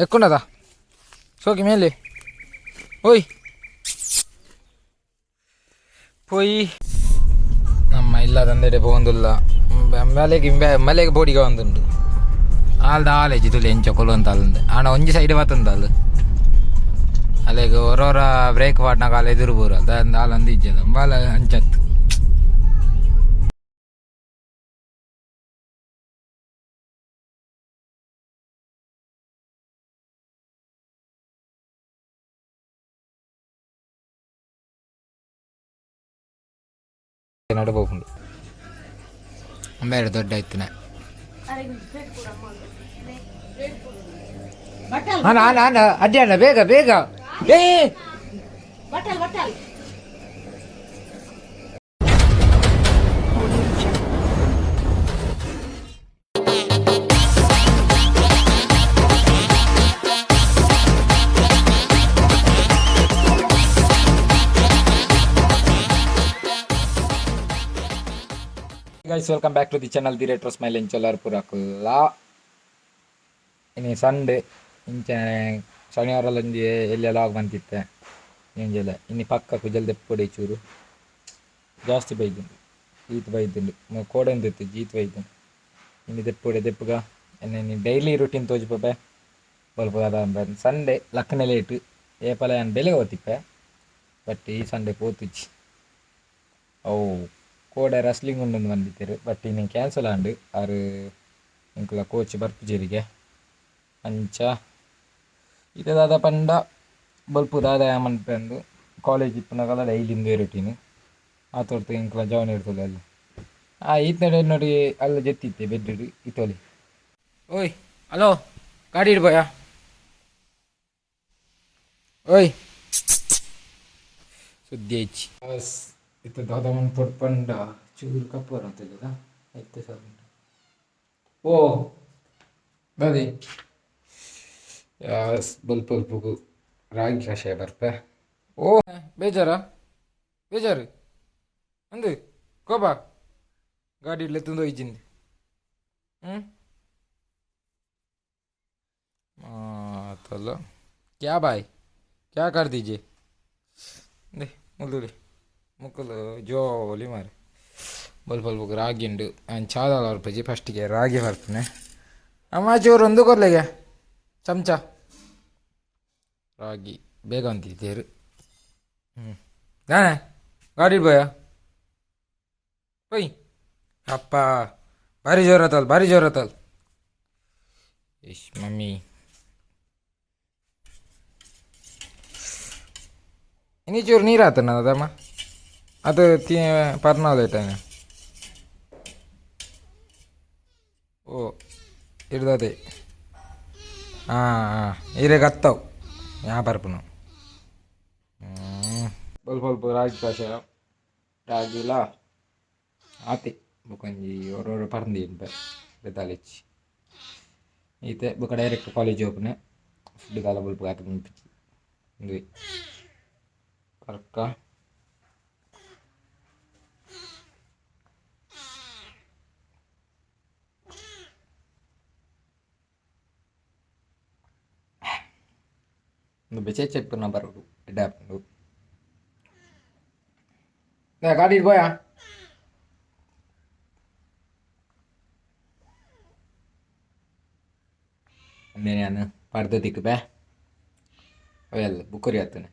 ಎಕ್ಕುಂಡದ ಸೋಕಿ ಮೇಲೆ. ಓಯ್ ಪೋಯಿ ನಮ್ಮ ಇಲ್ಲ ತಂದೆಡೆ ಪೋಂದುಲ್ಲ ಮಲೆಗೆ ಇಂಬೆ ಮಲೆಗೆ ಬೋಡಿಗೆ ಒಂದುಂಡು ಆಲ್ದ ಆಲೇಜಿ ತುಲೆ ಎಂಚ ಕೊಲುವಂತ ಅಲ್ಲಂದೆ ಆಣ ಒಂಜಿ ಸೈಡ್ ಬತ್ತಂತ ಅಲ್ಲ ಅಲೆಗ್ ಒರೋರ ಬ್ರೇಕ್ ಪಾಡ್ನಾಗ ಅಲ್ಲ ಎದುರು ಬೋರು ಅಲ್ದ ಆಲಂದು ಇಜ್ಜದ ಬಾಲ ಅಂಚತ್ತು. ನಡಬಹುದು ಬೇರೆ ದೊಡ್ಡ ಆಯ್ತು. ಅಣ್ಣ ಅಣ್ಣ ಅಣ್ಣ, ಅಡ್ಡಿ ಅಣ್ಣ, ಬೇಗ ಬೇಗ, ಏ. ಬಟ್ಟಲ್ ಬಟ್ಟಲ್. Guys, welcome back to the channel, the retro smile. ಎಂಚೊಲ್ಲಾರ್ ಪೂರಕುಲ್ಲ? ಇನಿ ಸಂಡೆ, ಇಂಚ ಶನಿವಾರ ಒಂಜಿ ಎಲ್ಲೆ ಲಾಗ್ ಬಂತಿತ್ತೆ ಎಂಜಲ. ಇನಿ ಪಕ್ಕ ಕುಜಲ್ ದೆಪ್ಪೊಡೆ, ಚೂರು ಜಾಸ್ತಿ ಬೈದುಂಡು, ಈತ್ ಬೈದುಂಡು, ಕೋಡೆಂದಿತ್ತು ಜೀತ್ ಬೈದುಂಡು. ಇನಿ ದೆಪ್ಪೊಡೆ ದೆಪ್ಪುಗ ಎನ್ನ ಇನಿ ಡೈಲಿ ರುಟೀನ್ ತೋಜಿಪೆ ಬಲ್ಪ. ಸಂಡೆ ಲಕ್ಕನೆ ಲೇಟ್, ಏಪಲ ಯಾನ್ ಬೆಲೆ ಓತಿಪ್ಪೆ, ಬಟ್ ಈ ಸಂಡೆ ಪೋತುಜಿ. ಅವು ಕೋಡೆ ರಸ್ಲಿಂಗ್ ಉಂಡೊಂದು ಬಂದಿತ್ತೆರ್, ಬಟ್ ಇನಿ ಕ್ಯಾನ್ಸಲ್ ಆಂಡ್. ಆರ್ ಎಂಕುಲ ಕೋಚ್ ಬರ್ಪುಜೆರಿಗೆ. ಅಂಚ ಇತ್ತೆ ದಾದ ಪಂಡ ಬೊಲ್ಪು ದಾದ ಮನ್ಪೆಂದು ಕಾಲೇಜ್ ಇಪ್ಪುನಗಲ ಡೈಲಿ ಇಂದುವೆ ರುಟೀನ್. ಆತೊರ್ತು ಎಂಕುಲ ಜವನ ಇರ್ತದೆ ಅಲ್ಲಿ. ಆ ಈತ್ನೆಡೆ ನೋಡಿ ಅಲ್ಲ ಜೆತ್ತಿತ್ತೆ ಬೆಡ್ ಇತ್ತೊಲಿ. ಓಯ್, ಹಲೋ, ಗಾಡಿ ಇಡ್ಬೋಯಾ? ಓಯ್, ಸುದ್ದಿ ಹೆಚ್ಚಿ ಬಸ್. ಇತ್ತೆ ದಾದ ಮನ್ಪೊಡು ಪಂಡ ಚೂರು ಕಪ್ಪು ಬರಂತಿಲ್ಲದ ಇತ್ತೆ ಸರ್. ಓ ದಾದಿ ಬಲ್ಪ ಬಲ್ಪುಗು ರಾಗಿ ಕಷಾಯ ಬರ್ಪೆ. ಓ ಬೇಜಾರಾ? ಬೇಜಾರು ಅಂದು ಕೋಪ. ಗಾಡಿ ಇಡ್ಲೆ ಇಜ್ಜಿಂದು. ಹ್ಞೂ ಮಾತಲ್ಲ. क्या भाई, क्या कर दीजिए दे ಮುಲ್ದುಲಿ ಮುಕ್ಕಲು ಜೋಲಿ ಮಾರೆ. ಬಲ್ಪ ಬಲ್ಪುಗು ರಾಗಿ ಉಂಡು. ಆ್ಯಂಡ್ ಚಾದಾಲ ಬರ್ಪುಜಿ, ಫಸ್ಟಿಗೆ ರಾಗಿ ಬರ್ಪುನೆ. ಅಮ್ಮ, ಚೂರು ಒಂದು ಕೊರ್ಲೆಗೆ ಚಮಚ. ರಾಗಿ ಬೇಗ ಅಂತಿದ್ದೀರು. ಹ್ಞೂ ದಾನೆ ಗಾಡಿ ಬೋಯ ಪೊಯ್. ಅಪ್ಪ, ಭಾರಿ ಜೋರತ್ತಲ್, ಭಾರಿ ಜೋರತ್ತಲ್. ಇಶ್ ಮಮ್ಮಿ, ಇನಿ ಚೂರು ನೀರು ಆತನ ಅದಮ್ಮ, ಅದು ತಿ ಪರ್ನಾಲ್ ಐತಾನೆ. ಓ ಇಡ್ದದೆ. ಹಾಂ ಹಾಂ, ಇರೆಗ್ ಅತ್ತವು ಯಾ ಪರ್ಪುನು. ಬಲ್ಪ ಬಲ್ಪ ರಾಗಿ ಕಷಾಯ, ರಾಗಿಲ ಆತೆ. ಬೊಕೊಂಜಿ ಒರೊರ ಪರ್ಂದಿ ಬೆತಾಲಿಚ್ಚಿ ಈತೆ. ಬೊಕ ಡೈರೆಕ್ಟ್ ಕಾಲೇಜ್ ಓಪನೆ. ಫುಡ್ ದಾಲ ಬಲ್ಪ ಆತ ಮುನ್ಪಿಚ್ಚಿ ಉಂದುವೆ ಪರ್ಕ. ಉಂದು ಬೆಚೆ ಚೆಪ್ಪುನ ಬರೋಡು, ಎಡ್ಡೆ ಆಪುಂಡು. ಗಾಡಿ ಬೋಯಾ ಅಂದೇನೆ ಪರ್ದ ತಿಕ್ಕುಪೆ ಅವೆಲ್ಲ ಬುಕ್ಕರಿ ಆತನೆ.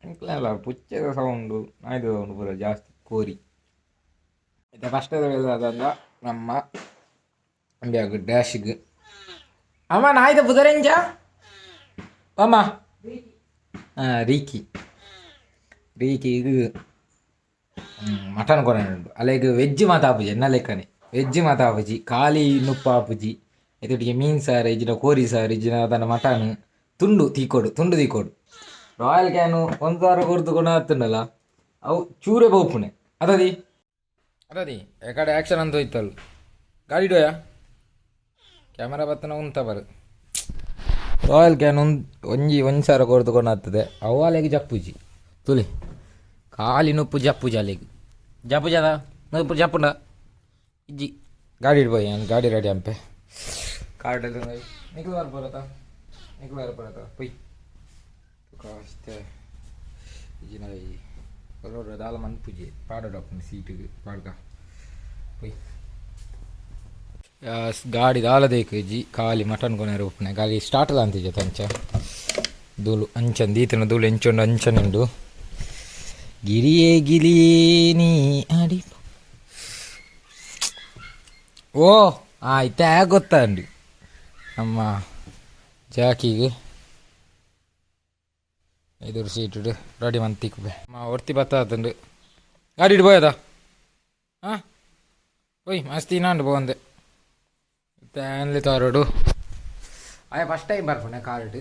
ಎಂಕ್ಲಲ್ಲ ಪುಚ್ಚೆದ ಸೌಂಡು, ನಾಯ್ದ ಸೌಂಡು ಪೂರ ಜಾಸ್ತಿ, ಕೋರಿ. ಇತ್ತೆ ಫಸ್ಟ್ ದಾದಂದ ನಮ್ಮ ಅಂಬ್ಯಾಗ್ ಡ್ಯಾಶಿಗ್. ಅಮ್ಮ, ನಾಯ್ದ ಪುದರೆಂಚ ಅಮ್ಮ? ಹಾಂ, ರೀಕಿ. ರೀಕಿಗ್ ಮಟನ್ ಕೊರನುಂಡು. ಅಲೆಗ್ ವೆಜ್ ಮಾತ ಆಪುಜಿ, ಎನ್ನ ಲೆಕ್ಕನೆ ವೆಜ್ ಮಾತ ಆಪುಜಿ. ಖಾಲಿ ನುಪ್ಪು ಆಪುಜಿ. ಐತೊಟ್ಟಿಗೆ ಮೀನು ಸಾರು ಇಜ್ಜಿಡ ಕೋರಿ ಸಾರು ಇಜ್ಜಿಡ ಅದನ್ನ ಮಟನ್ ತುಂಡು ತೀಕೋಡು, ತುಂಡು ತೀಕೋಡು. ರಾಯಲ್ can ಒಂದು ಸಾರ ಕೊರ್ದು ಕೊಣ ಆತುಂಡಲ್ಲ, ಅವು ಚೂರೆ ಬೋಪುಣೆ ಅದದಿ ಅದದಿ. ಎಕಡೆ ಆ್ಯಕ್ಷನ್ ಅಂತ ಹೋಯ್ತಲ್ಲ. ಗಾಡಿ ಡೋಯ ಕ್ಯಾಮರಾ ಬತ್ತನ ಉಂತ ಬರು. ರಾಯಲ್ can ಒಂದು ಒಂಜಿ ಒಂದು ಸಾರ ಕೊರ್ದು ಕೊಣ ಆಗ್ತದೆ. ಅವು ಅಲೆಗ್ ಜಪ್ಪುಜಿ. ತುಲಿ, ಖಾಲಿ ನುಪ್ಪು ಜಪ್ಪುಜಿ. ಅಲೆಗ್ ಜಪ್ಪುಜದ ನುಪ್ಪು ಜಪ್ಪುಂಡ ಇಜ್ಜಿ. ಗಾಡಿ ಇಡ್ಬೋಯ್, ನಾನು ಗಾಡಿ ರೆಡಿ ಅಂಪೆ. ಕಾರ್ಡ್ ನಿಖಲ್ ಬರ್ಬೋದಾ? ನಿಕ್ಲ ಪಡತ ಪೊಯ್ ಕಾಸ್ತೆ ಇಜಿನ ರೋಡ್ ದಾಲ ಮನ್ಪುಜಿ ಪಾಡೋಡಪ್ಪುಂಡು ಸೀಟಿಗೆ ಪಾಡ್ಕ ಪೊಯ್. ಗಾಡಿ ದಾಲ ದೇಕು ಇಜ್ಜಿ, ಖಾಲಿ ಮಟನ್ ಕೊನೆರೆ ಉಪ್ಪುನೆ. ಗಾಡಿ ಸ್ಟಾರ್ಟ್ ಅಂತಿಜೆ ಅಂಚ ಧೂಳು ಅಂಚನ್ ದೀತನ ಧೂಳು ಎಂಚುಂಡು ಅಂಚನುಂಡು. ಗಿರಿಯೇ ಗಿರಿಯೇ ನೀ ಅಡಿ ಓ ಇತ್ತೆ ಗೊತ್ತಂಡು ನಮ್ಮ ಜಾಕಿಗೆ. ಎದುರು ಸೀಟುಡು ರೆಡಿ ಮಂತಿಕ್ಬೆ ಒರ್ತಿ ಬತ್ತಾತುಂಡು. ಗಾಡಿ ಇಡ್ಬೋಯದ ಹಾಂ ಓಯ್ ಮಸ್ತ್ ಇನ್ನಾಂಡು ಪೋಂದೆ ಇತ್ತೆ ತೋರಡು. ಆಯ ಫಸ್ಟ್ ಟೈಮ್ ಬರ್ಪುಣೆ ಕಾರ್ಡ್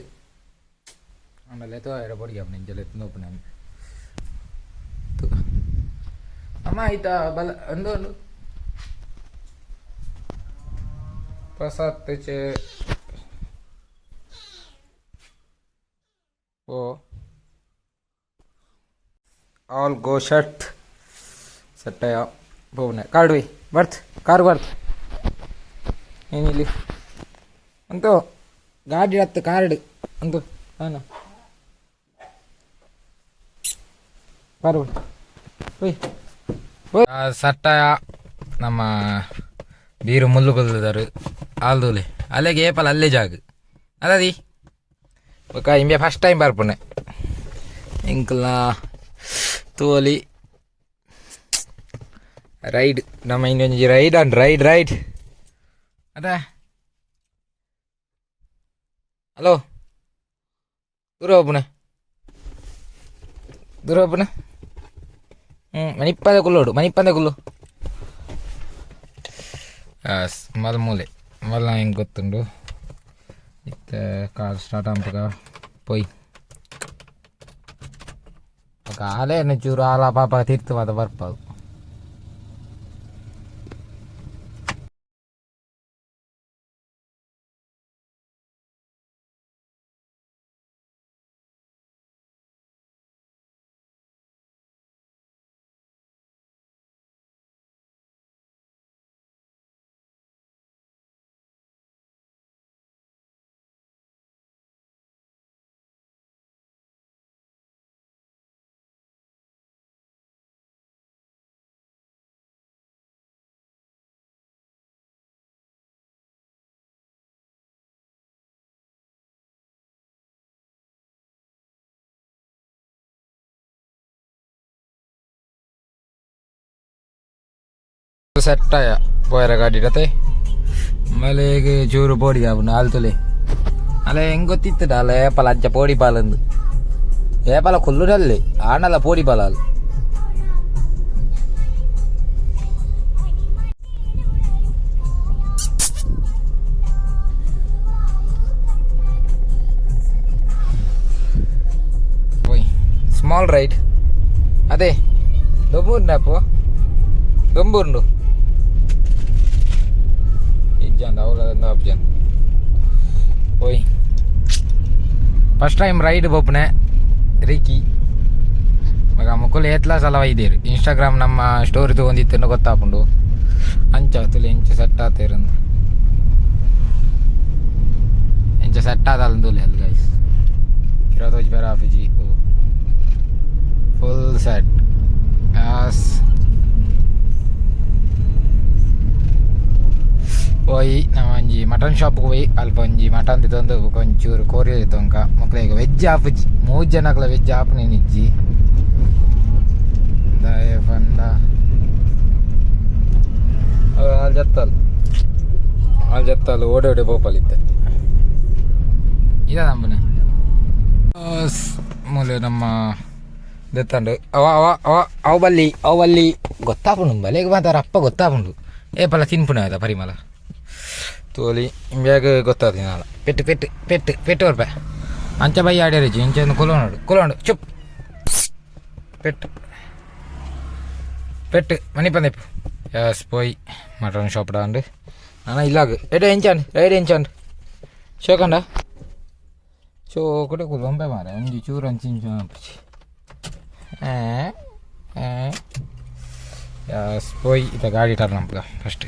ಆಮೇಲೆ ತೋರ ಪೊಡಿ ಅಪ್ಪಣೆ ಇಂಚಲೆ ನೋಪುಣೆ. ಅಮ್ಮ ಆಯ್ತಾ ಬಲ ಒಂದು ಒಂದು ಪ್ರಸಾದ್ ಚೆ ಓ ಆಲ್ ಗೋ ಶರ್ಟ್ ಸೆಟ್ಟಯ ಪೋನೆ ಕಾರ್ಡ್ ಬರ್ತ್ ಕಾರ್ ಬರ್ತ್ ಏನಿಲ್ಲಿ ಅಂತೂ ಗಾಡಿ ಹತ್ತು ಕಾರ್ಡ್ ಅಂತು ಹಾಂ ಕಾರು ಹೋಯ್ ಸಟ್ಟಾಯ. ನಮ್ಮ ಬೀರು ಮುಳ್ಳು ಕೊಲ್ಲುದಾರು ಆಲ್ದೂಲೆ ಅಲ್ಲೆಗೆ ಏಪಲ ಅಲ್ಲೇ ಜಾಗ ಅಲ್ಲದಿ. ಬೊಕ ಇಂಬೆ ಫಸ್ಟ್ ಟೈಮ್ ಬರ್ಪುನೆ ಎಂಕಲ್ನ ತೋಲಿ ರೈಡ್. ನಮ್ಮ ಇನ್ನೊಂಜಿ ರೈಡ್ ಅಂಡ್ ರೈಡ್ ರೈಡ್ ಅದ. ಹಲೋ, ದೂರ ಹೋಗ್ಬುನೆ, ದೂರ ಹೋಗ್ಬುನೆ. ಹ್ಞೂ, ಮನಿಪ್ಪಂದೆ ಕುಲ್ಲೋಡು, ಮನಿಪ್ಪಂದೆ ಕುಲ್ಲು. ಮಲ್ ಮೂಲೆ ಮಲ್ಲ ಹೆಂಗೆ ಗೊತ್ತುಂಡು. ಇತ್ತೆ ಕಾರ್ ಸ್ಟಾರ್ಟ್ ಆಂಪಗ ಪೊಯ್ ಕಾಲೇ ಚೂರು ಆಲ ಪಾಪ ತಿರ್ತು ಮಾತ ಬರ್ಪಾವು. ಸೆಟ್ಟಾಯ ಪೋಯರ ಗಾಡಿಡತೆ ಮಲೆಗೆ ಚೂರು ಪೋಡಿ ಆಪುಂಡು ಆಲ್ತುಲೆ. ಅಲ್ಲ ಹೆಂಗೆ ಗೊತ್ತಿತ್ತು ಅಲ್ಲ ಏಪಲ ಅಂಚ ಪೋಡಿ ಪಾಲಂದು ಏಪಲ ಕುಲ್ಲುನಲ್ಲಿ ಆನಲ ಪೋಡಿ ಪಾಲ ಅಲ್ಲಿ ಹೋಯ್ ಸ್ಮಾಲ್ ರೈಡ್ ಅದೇ ದೊಂಬೂರ್ನಪ್ಪು ದೊಂಬೂರ್ಂಡು ಇಜ್ಜಂದ ಅವಳ ಆಪ್ಷನ್ ಹೋಯ್. ಫಸ್ಟ್ ಟೈಮ್ ರೈಡ್ ಪೋಪುನೆ ರಿಕಿ ಮಗ ಮುಕುಲು ಏತ್ಲ ಸಲ ಒಯ್ದೇರು. ಇನ್ಸ್ಟಾಗ್ರಾಮ್ ನಮ್ಮ ಸ್ಟೋರಿ ತಗೊಂಡಿತ್ತು ಗೊತ್ತಾಪುಂಡು. ಅಂಚ ತುಲಿ ಎಂಚ ಸೆಟ್ ಆತೇರಂದು, ಎಂಚ ಸೆಟ್ ಆದಲ್ಲ ತುಲಿ ಅಲ್ಲಿ ಗೈಸ್. ಕಿರೋತೋಜ್ ಬೇರೆ ಆಫಿಜಿ ಫುಲ್ ಸೆಟ್ ಆಸ್ ಪೋಯಿ. ನಮ್ಮ ಒಂಜಿ ಮಟನ್ ಶಾಪ್ಗೆ ಹೋಯಿ ಅಲ್ಪ ಒಂಜಿ ಮಟನ್ ತಿತ್ತೊಂದು ಒಂಚೂರು ಕೋರಿ ತಿತ್ತೊಂಕ. ಮಕ್ಳಿಗೆ ವೆಜ್ ಆಪುಜಿ, ಮೂಜಿ ಜನಕ್ಲ ವೆಜ್ ಆಪುನೇನಿಜ್ಜಿ. ದಾಯೆ ಪಂಡ ಅಲ್ಲಿ ಜತ್ತಲ್ ಅಲ್ಲಿ ಜತ್ತಲ್ ಓಡೆ ಓಡೆ ಪೋಪಲಿತ್ತೆ ಇದ ನಂಬನೆ ಮೂಲೆ ನಮ್ಮ ದೆತ್ತಂಡು. ಅವ ಅವ ಅವ ಅವು ಬಲ್ಲಿ ಅವು ಬಲ್ಲಿ ಗೊತ್ತಾಪುಂಡು. ಬಲೆಗೆ ಮಾತಾರ ಅಪ್ಪ ಗೊತ್ತಾಪುಂಡು. ಏಪಲ ತಿನ್ಪುಣ ಅದ ಪರಿಮಳ ತೋಲಿ ಇಂಬ್ಯಾಗ ಗೊತ್ತಾದ. ಪೆಟ್ಟು ಪೆಟ್ಟು ಪೆಟ್ಟು ಪೆಟ್ಟು ಬರ್ಪೆ ಅಂಚ ಬೈ ಆಡ್ಯಾರಿಜಿ ಇಂಚ ಕುಲೋಂಡು ಕುಲೋಂಡು ಚುಪ್ ಪೆಟ್ಟು ಪೆಟ್ಟು ಮನಿ ಪಂದೆಪ್ಪು. ಎಸ್ ಪೋಯ್ ಮಟನ್ ಶಾಪ್ ಡಾಂಡು ನಾನ ಇಲ್ಲಾಗ ಎಡೆ ಎಂಚಾಂಡ್ ರೈಡ್ ಎಂಚಾಂಡ್ ಶೋಕಂಡ ಚೋಕಡೆ ಕುಲೊಂಬೆ ಮಾರ ಒಂಜಿ ಚೂರು ಅಂಚಿ ಇಂಚ. ಎಸ್ ಪೋಯ್ ಇತ್ತ ಗಾಡಿ ಟರ್ನ್ ನಮ್ಗೆ ಫಸ್ಟ್.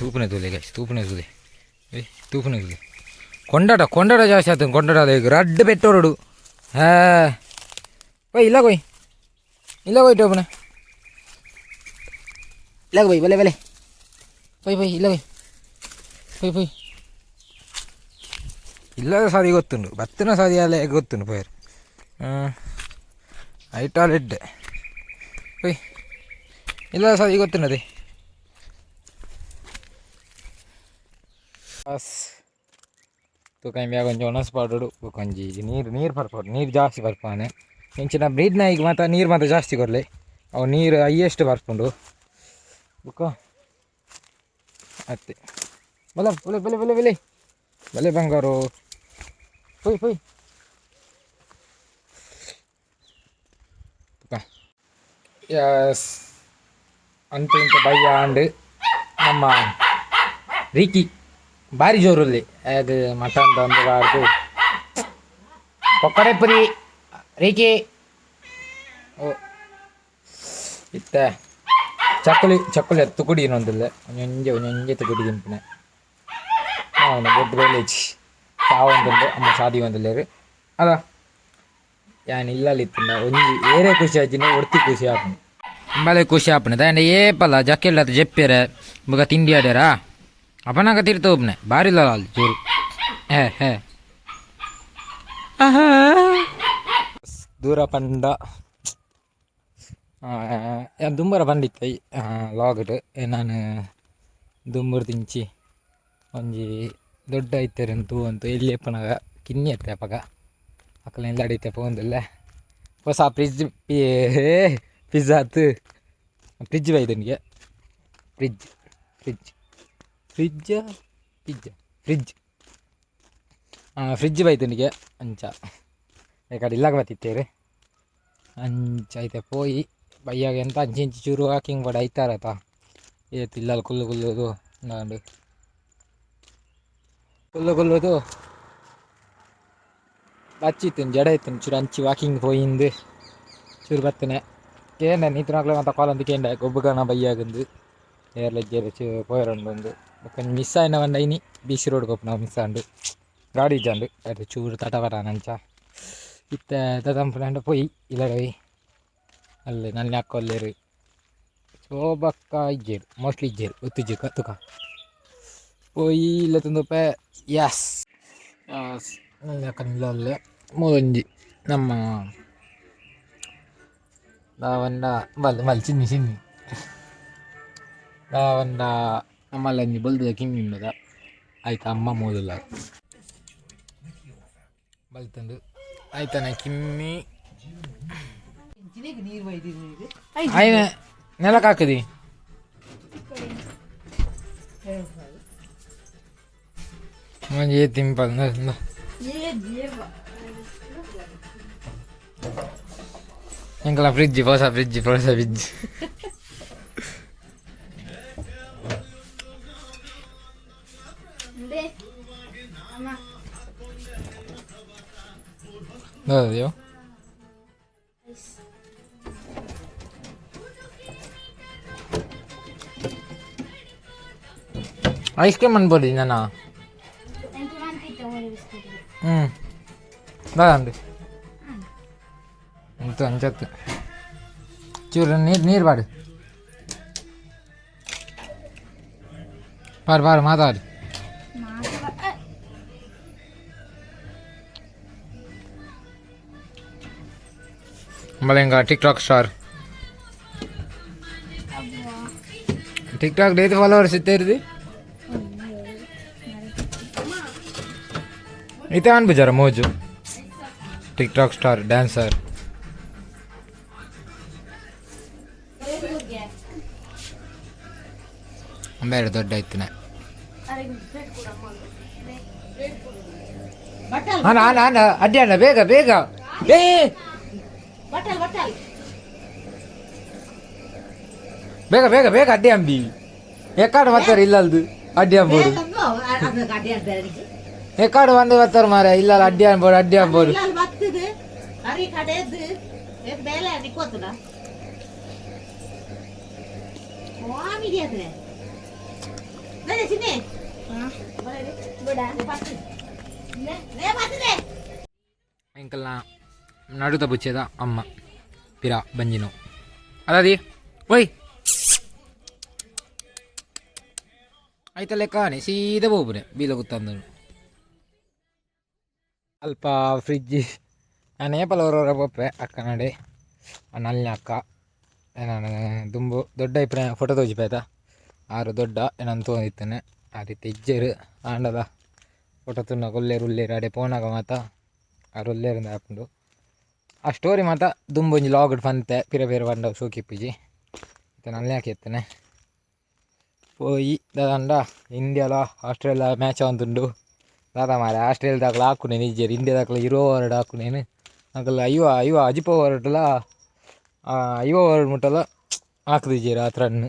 ತೂಪುನೆ ತೂಲೆ ಗೈಸ್, ತೂಪುನೆ ತೂಲೆ, ಏ ತೂಪುನೆ ತೂಲೆ. ಕೊಂಡಾಟ ಕೊಂಡಾಟ ಜಾಸ್ತಿ ಆತು. ಕೊಂಡಾಟ ಈಗ ರಡ್ಡ್ ಪೆಟ್ಟೋರುಡು. ಹಾ ಕೊಯ್ ಇಲ್ಲ ಕೊಯ್ ಇಲ್ಲ ಕೊಯ್ ಟೋಪುನ ಇಲ್ಲ ಕೊಯ್ ಬಲೆ ಬಲೆ ಪೊಯ್ ಪೊಯ್ ಇಲ್ಲ ಕೊಯ್ ಪೊಯ್ ಪೊಯ್ ಇಲ್ಲದ ಸಾದಿ ಗೊತ್ತುಂಡು, ಬತ್ತಿನ ಸಾದಿ ಅಲ್ಲ ಗೊತ್ತುಂಡು ಪೋಯರ್. ಐಟಾಲ್ ಎಡ್ಡೆ ಪೊಯ್ ಇಲ್ಲದ ಸಾದಿ ಗೊತ್ತುಂಡದೆ. ಬಸ್ ತೂಕ ಇಂಬ್ಯಾಗ ಒಂಜಿ ಒಣಸ್ ಪಾಡೋಡು. ಬೊಕ ಒಂಜಿ ನೀರು ನೀರು ಪರ್ಪೋಡು, ನೀರು ಜಾಸ್ತಿ ಬರ್ಪಾನೆ. ಇಂಚಿನ ಬ್ರೀಡ್ ನಾಯಿಗೆ ಮಾತ ನೀರು ಮಾತ ಜಾಸ್ತಿ ಕೊರ್ಲೆ, ಅವು ನೀರು ಹೈಯೆಸ್ಟ್ ಬರ್ಪುಂಡು. ಬೊಕ ಅತ್ತೆ ಬಲ ಬಲೆ ಬಲೆ ಬಲೆ ಬಲೆ ಬಲೆ ಬಂಗಾರು ಪೊಯ್ ಪೊಯ್. ತುಕ ಎಸ್ ಅಂತ ಇಂತ ಬಯ್ಯ ಆಂಡ್. ನಮ್ಮ ರೀಕಿ ಬಾರಿ ಜೋರುಲ್ಲಿ. ಅದು ಮಟನ್ ತಂದು ಬಾರ್ದು ಪೊಕ್ಕಡೆ ಪುರಿ ರೀಕಿ. ಓ ಇತ್ತೆ ಚಕ್ಕುಲಿ ಚಕ್ಕುಲಿ ತುಕುಡಿ ಇನ್ನೊಂದಿಲ್ಲ, ಒಂಜೊಂಜೆ ಒಂಜೊಂಜೆ ತುಕುಡಿ ತಿನ್ಪಿನ. ಅವನ ಬೊಡ್ಡು ಬೇಲೇಜ್ ತಾವೊಂದುಂಡು. ಅಮ್ಮ ಶಾದಿ ಒಂದುಲ್ಲೇರು ಅದ ಯಾನ್ ಇಲ್ಲಲ್ಲಿ ಇತ್ತಿಂದ ಒಂಜಿ ಏರೇ ಖುಷಿ ಆಯ್ತಿನ, ಒರ್ತಿ ಖುಷಿ ಆಪುಂಡು, ಬಲೆ ಖುಷಿ ಆಪುಂಡು. ದಾಂಡ ಏಪಲ ಜಕ್ಕೆಲ್ಲ ಜೆಪ್ಪೆರೆ ಬೊಕ ತಿಂಡಿ ಆಡ್ಯಾರ ಅಪನಾಗ ತಿರ್ತ ಒಬ್ನೆ ಬಾರಿಲ್ಲ ಅಲ್ಲಿ ಜೋರು. ಹೇ ಹೇ ಆಹಾ. ದೂರ ಪಂಡ ಯಾನ್ ದುಂಬರ ಪಂಡಿತ್ತೆ ಲಾಗ್ಡ್, ನಾನು ದುಂಬುರ್ ತಿಂಚಿ ಒಂಜಿ ದೊಡ್ಡ ಐತೆರ್ ತೂ ಅಂತು ಎಲ್ಲಿ ಎಪ್ಪನಗ ಕಿನ್ನಿ ಅತ್ತೆ ಅಪಗ ಅಕಲ್ನ ಇಲ್ಲಡೆ ಪೋವೊಂದುಲ್ಲೆ. ಹೊಸ ಫ್ರಿಜ್ ಪಿಜ್ಜಾ ಅತ್ ಫ್ರಿಜ್ ಬೈದನಿಗೆ. Fridge fridge fridge pizza fridge fridge ಬೈದನಿಗೆ. ಅಂಚ ಬೇಕಾದ್ರೆ ಇಲ್ಲಾಗ ಬತ್ತಿತ್ತೇರು. ಅಂಚ ಐತೆ ಪೋಯಿ ಬಯ್ಯಾಗ ಎಂತ ಅಂಚಿ ಇಂಚಿ ಚೂರು ವಾಕಿಂಗ್ ಪಡ ಐತಾರತ ಏತ್ ಇಲ್ಲಲ್ ಕುಲ್ಲು ಕುಲ್ಲುದು ನಾಂಡು ಕುಲ್ಲು ಕುಲ್ಲುದು ಬಚ್ಚಿತ್ತು ಜಡ ಇತ್ತು. ಚೂರು ಅಂಚಿ ವಾಕಿಂಗ್ ಪೋಯಿಂದು ಚೂರು ಬತ್ತನೆ ಕೇಂಡ ನೀತಿನಾಕ್ಲೆ ಅಂತ ಕಾಲ್ ಅಂತ ಕೇಂಡ ಗೊಬ್ಬುಗನ ಬಯ್ಯಾಗಂದು ಏರ್ಲ ಇಜ್ಜೆರ್ ಪೋಯರಂಡು. ಬೊಕ ಮಿಸ್ ಆಯಿನ ಪಂಡ ಇನಿ ಬಿ ಸಿ ರೋಡ್ ಪೋಪುನ ಮಿಸ್ ಆಂಡ್, ಗಾಡಿ ಇಜ್ಜಾಂಡ್. ಅದು ಚೂರು ತಟಪಟ ಅಂಚ ಇತ್ತೆ ದಾದ ಪೋಯಿ ಇಲ್ಲಡೆ ಅಲ್ಲಿ ನನ್ನ ಅಕ್ಕೊಲ್ಲೇರು ಶೋಭಕ್ಕ ಇಜ್ಜೆರ್, ಮೋಸ್ಟ್ಲಿ ಇಜ್ಜೆರ್, ಗೊತ್ತಿಜ್ಜಿ. ತುಕ ಪೋಯಿ ಇಲ್ಲ ತುಂದುಪೆ. ಎಸ್ ನನ್ನ ಅಕ್ಕ ಅಲ್ಲೇ ಮೂರೊಂಜಿ ನಮ್ಮ ದಾವನ್ನ ಬಲ್ ಮಲ್ ಚಿನ್ನಿ ಚಿನ್ನಿ ದಾವನ್ನ ನಮ್ಮಲ್ಲೊಂಜಿ ಬಲ್ದುದ ಕಿಮ್ಮಿ ಉಂಡುದ ಆಯ್ತು. ಅಮ್ಮ ಮೋದುಲ್ಲ ಬಲ್ತಂದು ಆಯ್ತಾನೆ ಕಿಮ್ಮಿ ಆಯ್ನ ನೆಲಕ್ಕೆ ಹಾಕದಿ. ಒಂಜಿ ತಿಂಪಲ್ ಎಂಕಲ ಫ್ರಿಜ್, ಹೊಸ ಫ್ರಿಜ್, ಹೊಸ ಫ್ರಿಜ್. ದಾದಯೋ ಐಸ್ ಕ್ರೀಮ್ ಅನ್ಬೋದು ನನ್ನ. ಹ್ಞೂ ದಾದಂడి ಇಂತ ಅಂಚತ್ತು ಚೂರು ನೀರು ನೀರು ಬಾಡು ಬಾರು ಬಾರು ಮಾತಾಡಿ. ಮಳೆಂಗ tik tok star, tik tok ಡೇತ್ ಫಾಲೋವರ್ಸ್ ಇತ್ತೇರಿದಿ ಇತ್ತೆ ಅನ್ಬುಜಾರ ಮೋಜು ಟಿಕ್ ಟಾಕ್ ಸ್ಟಾರ್ ಡ್ಯಾನ್ಸರ್. ಬೇರೆ ದೊಡ್ಡ ಐತಿನ. ಅಣ್ಣ ಅಣ್ಣ ಅಣ್ಣ ಅಡ್ಡಿ ಅಣ್ಣ, ಬೇಗ ಬೇಗ ಏ. ಬೇಗ ಬೇಗ ಬೇಗ ಅಡ್ಡಿ ಅಂಬಿ ಎಕ್ಕಾಡು ಬರ್ತಾರೆ ಇಲ್ಲಲ್ದು ಅಡ್ಡಿ ಅಂಬೋಡು. ಎಕ್ಕಾಡು ಬಂದು ಬರ್ತಾರೆ ಮಾರ ಇಲ್ಲ ಅಡ್ಡಿ ಅನ್ಬೋಡು ಅಡ್ಡಿ ಅನ್ಬೋಡು. ಎಂಕಲ್ನ ನಡುತ ಬುಚ್ಚೆದ ಅಮ್ಮ ಪಿರ ಬಂಜಿನೋ ಅದಾದಿ ಓಯ್ ಐತ ಲೆಕ್ಕಾನೆ ಸೀದಾ ಬೋಪುನೆ ಬೀಲ ಗುತ್ತಂದನು. ಅಲ್ಪ ಫ್ರಿಜ್ ನಾನು ಏಪಲ ಹೊರ ಪೋಪೆ ಅಕ್ಕ ನಡೆ ನಲ್ನ ಅಕ್ಕ. ನಾನು ದುಂಬು ದೊಡ್ಡ ಇಪ್ಪನೆ ಫೋಟೋ ತೋಜಿಪೇತ ಆರು ದೊಡ್ಡ ಏನಂತ ತೋದಿತ್ತೇನೆ. ಆ ರೀತಿ ಇಜ್ಜೆರು ಆಂಡಲ ಫೋಟೋ ತುನ್ನ ಕೊಲ್ಲೇರು ಉಲ್ಲೇರು ಅಡೆ ಪೋನಾಗ ಮಾತ ಆರು ಉಲ್ಲೇರಿಂದ ಆಪುಂಡು. ಆ ಸ್ಟೋರಿ ಮಾತ ದುಂಬೊಂಜಿ ಲಾಗ್ಡ್ ಪಂತೆ ಪಿರ ಪಿರ ಪಂಡ ಶೋಕಿಪ್ಪುಜಿ. ಇತ್ತೆ ನಲ್ನ ಎತ್ತನೆ ಪೋಯಿ ದಾದಂಡ ಇಂಡಿಯಾಲ ಆಸ್ಟ್ರೇಲಿಯಾ ಮ್ಯಾಚ್ ಆವೊಂದುಂಡು. ದಾದ ಮಾರೆ ಆಸ್ಟ್ರೇಲಿಯಾದಾಕ್ಲ ಹಾಕುನೇನು ಇಜ್ಜೆರ್. ಇಂಡಿಯಾದಾಕ್ಲ 20 ಓವರ್ಡ್ ಹಾಕುನೇನು. ಅಕಲ್ 50 50 ಅಜಿಪ ಓವರ್ಡ್ಲ 50 ಓವರ್ ಮುಟ್ಟಲ ಹಾಕ್ದಿಜ್ಜೆರ್. ಆತ್ ರನ್,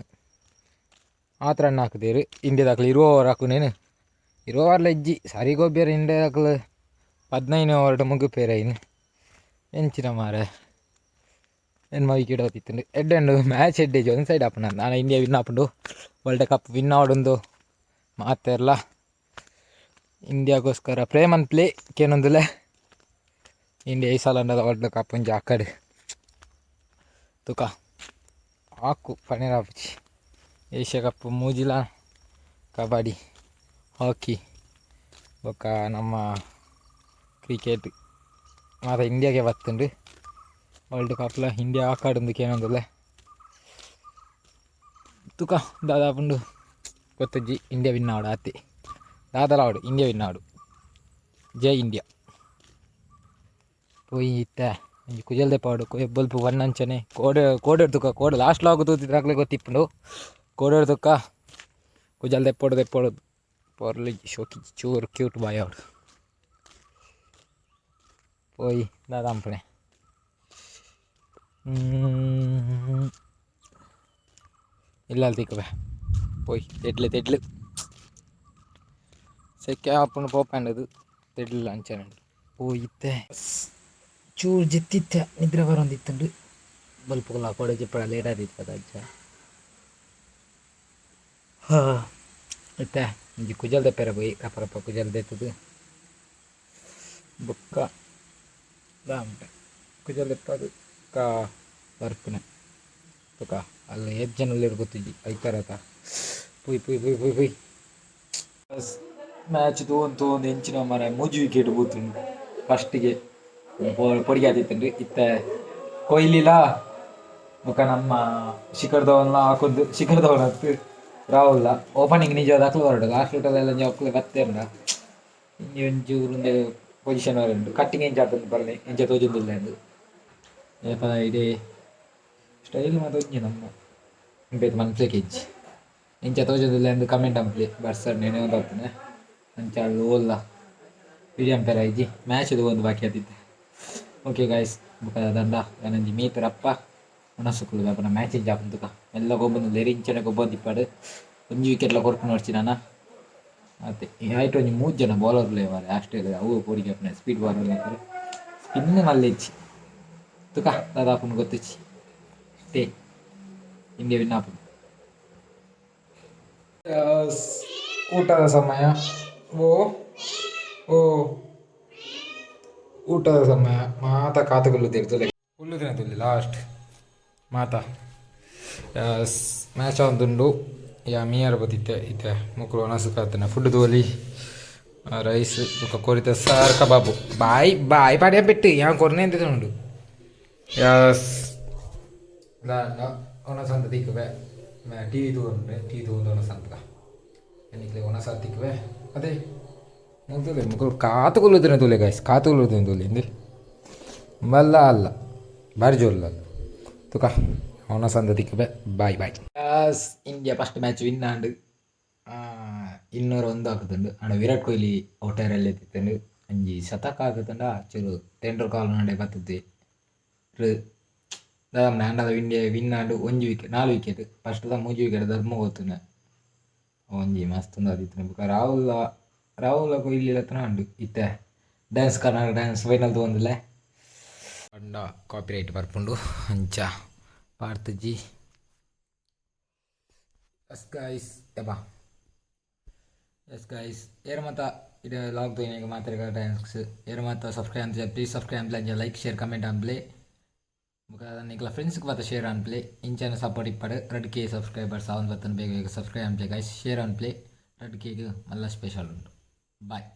ಆತ್ ರನ್ ಹಾಕುದೆರ್. ಇಂಡಿಯಾದಾಕ್ಲ 20 ಓವರ್ ಹಾಕುನೇನು. 20 ಓವರ್ಲ ಇಜ್ಜಿ, ಸರಿ ಗೊಬ್ಬ್ಯೆರ್. ಇಂಡಿಯಾದಾಕ್ಲ 15 ಓವರ್ಡ್ ಮುಗಿಪೆರ್. ಐನ್ ಎಂಚಿನ ಮಾರೆ ಎನ್ಮ ವಿಕೆಟ್ ಹೋತಿತ್ತುಂಡು. ಎಡ್ಡೆ ಉಂಡು ಮ್ಯಾಚ್, ಎಡ್ಡೆ ಒಂದು ಸೈಡ್ ಆಪುಂಡು. ನಾನ ಇಂಡಿಯಾ ವಿನ್ ಆಪುಂಡು, ವರ್ಲ್ಡ್ ಕಪ್ ವಿನ್ ಆವೊಡುಂದು ಮಾತೆರ್ಲ ಇಂಡಿಯಾಗೋಸ್ಕರ ಪ್ರೇಮನ್ ಪ್ಲೇ ಕೇನೊಂದುಲ್ಲೆ. ಇಂಡಿಯಾ ಈ ಸಲ ವರ್ಲ್ಡ್ ಕಪ್ ಒಂಜಿ ಆಕಡ್ ತುಕ ಆಕು ಪನೆರ ಆಪುಜಿ. ಏಷ್ಯಾ ಕಪ್ ಮೂಜಿಲ ಕಬಡ್ಡಿ, ಹಾಕಿ ಬೊಕ್ಕ ನಮ್ಮ ಕ್ರಿಕೆಟ್ ಮಾತ ಇಂಡಿಯಾಗೆ ಬತ್ತುಂಡು. World ಕಪ್ಲ India ಆಕಾಡುಂದು ಕೇನೊಂದುಲ್ಲೆ. ತುಕ ದಾದ ಆಪುಂಡು ಗೊತ್ತುಜ್ಜಿ. ಇಂಡಿಯಾ ವಿನ್ ಆವಡ್ ಆತೆ, ದಾದಲ ಆವಡ್, ಇಂಡಿಯಾ ವಿನ್ ಆವಡ್. ಜೈ ಇಂಡಿಯಾ. ಪೋಯಿ ಇತ್ತೆ ಒಂಜಿ ಕುಜಲ್ ದೆಪ್ಪಾವೊಡು. ಬೊಲ್ಪು ಬನ್ನಂಚನೆ ಕೋಡೆ ಕೋಡೆ ತುಕ ಕೋಡೆ ಲಾಸ್ಟ್ ಲಾಗ್ ತೂತಿದ್ರೆ ಗೊತ್ತಿಪ್ಪುಂಡು. ಕೋಡೆ ತುಕ್ಕ ಕುಜಲ್ ದೆಪ್ಪೊಡು ದೆಪ್ಪೊಡು ಪೊರ್ಲು ಶೋಕಿ ಚೂರು ಕ್ಯೂಟ್ ಬಾಯ್ ಆವೊಡು. ಪೋಯಿ ದಾದ ಅನ್ಪುನೆ ಇಲ್ಲಲ್ ತಿಕ್ಕುವೆ. ಪೋಯ್ ತೆಡ್ಲು ತೆಡ್ಲು ಸೆಕೆ ಆಪುಂಡು ಪೋಪಂಡದು ತೆಡ್ಲು ಅಂಚನೆ ಪೋಯಿ. ಇತ್ತೆ ಚೂರು ಜೆತ್ತಿತ್ತೆ, ನಿದ್ರೆ ಬರೊಂದಿತ್ತುಂಡು. ಬೊಲ್ಪುಗುಲ ಕೋಡೆ ಜೆಪ್ಪಡ ಲೇಟ್ ಆದಿತ್ತದ ಅಂಚ. ಹಾಂ, ಇತ್ತೆ ಒಂಜಿ ಕುಜಲ್ ದೆಪ್ಪೆರೆ ಪೋಯಿ. ರಪ ರಪ ಕುಜಲ್ ದೆತ್ತುದು ಬೊಕ್ಕ ದಾಂತೆ ಕುಜಲ್ ದೆಪ್ಪದು ಬೊಕ್ಕ ಬರ್ಪುನೆ. ತುಕ ಅಲ್ಲ ಏತ್ ಜನ ಉಲ್ಲೆರ್ ಗೊತ್ತಿಜ್ಜಿ. ಐತಾರತ ಪೋಯ್ ಪೋಯ್ ಪೋಯ್ ಪೋಯ್ ಪೋಯ್. ಮ್ಯಾಚ್ ತೂವೊಂದು ತೂವೊಂದು ಎಂಚಿನ ಮಾರ್ರೆ, ಮೂಜಿ ವಿಕೆಟ್ ಪೋತುಂಡು ಫಸ್ಟಿಗೆ. ಪೊಡಿಗೆ ಆದಿತ್ತುಂಡು. ಇತ್ತೆ ಕೊಹ್ಲಿಲಾ ಬೊಕ್ಕ ನಮ್ಮ ಶಿಖರ್ ಧವನ್ಲ ಹಾಕೊಂದು, ಶಿಖರ್ ಧವನ್ ಅತ್ತು ರಾಹುಲ್ ಓಪನಿಂಗ್ ನಿಜವಾದ ಅಕ್ಲು ಬರಡು. ಲಾಸ್ಟ್ ಎಲ್ಲ ಅಕ್ಲು ಬತ್ತೆರ್ಂಡ ಇಂಜಿ ಒಂಚೂರು ಉಂದೆ ಪೊಸಿಷನ್ ಉಂಡು. ಕಟ್ಟಿಂಗ್ ಎಂಚ ಆತುಂಡು ಬರಲಿ, ಎಂಚ ತೋಜೊಂದುಲ್ಲ ಇಂದು. ಏಪ ಇಡೀ ಸ್ಟೈಲ್ ಮಾತ ಒಂಜಿ ನಮ್ಮ ಬೇತೆ ಮನ್ಪುಲೆಕ ಇಜ್ಜಿ. ಎಂಚ ತೋಜೊಂದುಲ್ಲ ಇಂದು ಕಮೆಂಟ್ ಮನ್ಪುಲೆ. ಬರ್ಸಡ್ ನೆನೆಯೊಂದು ಅಂಚ ಓಲ್ಲ ವಿಡಿಯೋ ಅಂಪೆರ ಇಜ್ಜಿ. ಮ್ಯಾಚ್ ಒಂದು ಬಾಕಿ ಆತಿತ್ತೆ. ಓಕೆ ಗಾಯ್ಸ್, ಬೊಕ ದಂಡ ಯಾನೊಂಜಿ ಮೀತ್ ರಪ್ಪ ಉಣಸುಕುಲು ಅಪನ ಮ್ಯಾಚ್ ಎಂಚ ಆಪುಂಡು ತುಕ. ಮೆಲ್ಲ ಗೊಬ್ಬೊಂದುಲ್ಲೆರ್, ಇಂಚನೆ ಗೊಬ್ಬೊಂದಿಪ್ಪಡ್. ಒಂಜಿ ವಿಕೆಟ್ಲ ಕೊರ್ಪುನ ನೋಡ್ಚಿ ನನ ಅತೆ. ಐಟ್ ಒಂಜಿ ಮೂಜಿ ಜನ ಬೌಲರ್ ಉಲ್ಲೆರ್ ಮಾರ್ರೆ ಆಸ್ಟ್ರೇಲಿಯಾ. ಅವು ಪೋಡಿಗೆ ಆಪುನ ಸ್ಪೀಡ್ ಬೌಲರ್, ಸ್ಪಿನ್ ಮಲ್ಲೆ ಇಜ್ಜಿ. ತುಕ ದಾದ ಆಪುಂಡು ಗೊತ್ತಿಜ್ಜಿ. ಇಷ್ಟೇ, ಇಂಡಿಯಾ ವಿನ್ ಆಪುಂಡು. ಊಟದ ಸಮಯ. ಓ ಓ ಊಟದ ಸಮಯ. ಮಾತ ಕಾತುಕುಲ್ಲು ತುಲೆ ಕುಲ್ಲುದಿನ ತುಲ್ಲಿ ಲಾಸ್ಟ್ ಮಾತ ಮ್ಯಾಚ್ ಆವೊಂದುಂಡು. ಯಾ ಮೀಯರ ಬತ್ತಿತ್ತೆ. ಇತ್ತೆ ಮೊಕುಲು ವನಸು ಕಾತುನ ಫುಡ್ ತೋಲಿ. ರೈಸ್ ಬೊಕ ಕೋರಿತ ಸಾರ್, ಕಬಾಬು. ಬಾಯ್ ಬಾಯ್ ಪಾಡ್ಯ ಪೆಟ್ಟು ಯಾನ್ ಕೊರ್ನೆ ಉಂಡು. ಯಸ್, ದಾಂಡ ಒಣಸಂತ ತಿಕ್ಕುವೆ. ಟಿವಿ ತೂವೊಂಡೆ, ಟಿವಿ ತೂವೊಂದು ಒಣಸಂತ ನಿಕ್ಲೆ ಒಣಸ ತಿಕ್ಕುವೆ. ಅದೇ ಮುಗ್ದುಲೆ ಮುಕುಲು ಕಾತು ಕುಲ್ಲುದಿನ ತೂಲೆ ಗಾಯ್ಸ್, ಕಾತು ಕುಲ್ಲುದಿನ ತೂಲೆ. ಇಂದು ಮಲ್ಲ ಅಲ್ಲ, ಬಾರಿ ಜೋರ್ಲ ಅಲ್ಲ. ತುಕ ಒಣಸಂತ ತಿಕ್ಕುವೆ. ಬಾಯ್ ಬಾಯ್. ಇಂಡಿಯಾ ಫಸ್ಟ್ ಮ್ಯಾಚ್ ವಿನ್ ಆಂಡ್. 201 ಆಕುದುಂಡು. ಆಂಡ ವಿರಾಟ್ ಕೊಹ್ಲಿ ಔಟರಲ್ಲಿ ಎತ್ತಿತ್ತುಂಡು. ಒಂಜಿ ಶತಕ ಆಕುದುಂಡ ಚೂರು ತೆಂಡೂಲ್ಕರ್ ನಡೆ ಬತ್ತುದು. ದಾದ ಆಂಡಲ ಇಂಡಿಯಾ ವಿನ್ ಆಂಡ್. ಒಂಜಿ ವಿಕೆಟ್, ನಾಲ್ ವಿಕೆಟ್. ಫಸ್ಟ್ ದ ಮೂಜಿ ವಿಕೆಟ್ ಧರ್ಮ ಗೊತ್ತುಂಡೆ. ಒಂಜಿ ಮಸ್ತ್ ಉಂದು ಆದಿತ್ತುಂಡು. ಬೊಕ ರಾಹುಲ್ ರಾಹುಲ್ ಕೊಹ್ಲಿ ಲತ್ತನ ಉಂಡು. ಇತ್ತೆ ಡ್ಯಾನ್ಸ್ ಕರ್ನಾಟಕ ಡ್ಯಾನ್ಸ್ ಫೈನಲ್ ತೂವೊಂದುಲ್ಲೆ. ಪಂಡ ಕಾಪಿರೈಟ್ ಬರ್ಪುಂಡು, ಅಂಚ ಪಾಡ್ತುಜಿ. ಎಸ್ ಗಾಯ್ಸ್, ಯಬ್ಬಾ. ಎಸ್ ಗೈಸ್, ಏರ್ ಮಾತ ಇದು ವ್ಲಾಗ್ ತೂಯಿನೆಗ್ ಮಾತೆರೆಗ್ಲ thanks. ಏರ್ ಮಾತ ಸಬ್ಸ್ಕ್ರೈಬ್ ಅಂತ, ಪ್ಲೀಸ್ ಸಬ್ಸ್ಕ್ರೈಬ್ ಅಂಚ ಲೈಕ್, ಶೇರ್, ಕಮೆಂಟ್ ಮನ್ಪುಲೆ. ಬೊಕ ನಿಕ್ಲ ಫ್ರೆಂಡ್ಸ್ಗೆ ಮಾತ ಶೇರ್ ಮನ್ಪುಲೆ. ಇಂಚನೆ ಸಪೋರ್ಟ್ ಇಪ್ಪಡ್. 2K subscribers ಆವೊಂದು ಬತ್ತುಂಡು. ಬೇಗ ಬೇಗ ಸಬ್ಸ್ಕ್ರೈಬ್ ಮನ್ಪುಲೆ ಗೈಸ್, ಶೇರ್ ಮನ್ಪುಲೆ. 2Kಗ್ ಮಲ್ಲ ಸ್ಪೆಷಲ್ ಉಂಡು. ಬಾಯ್.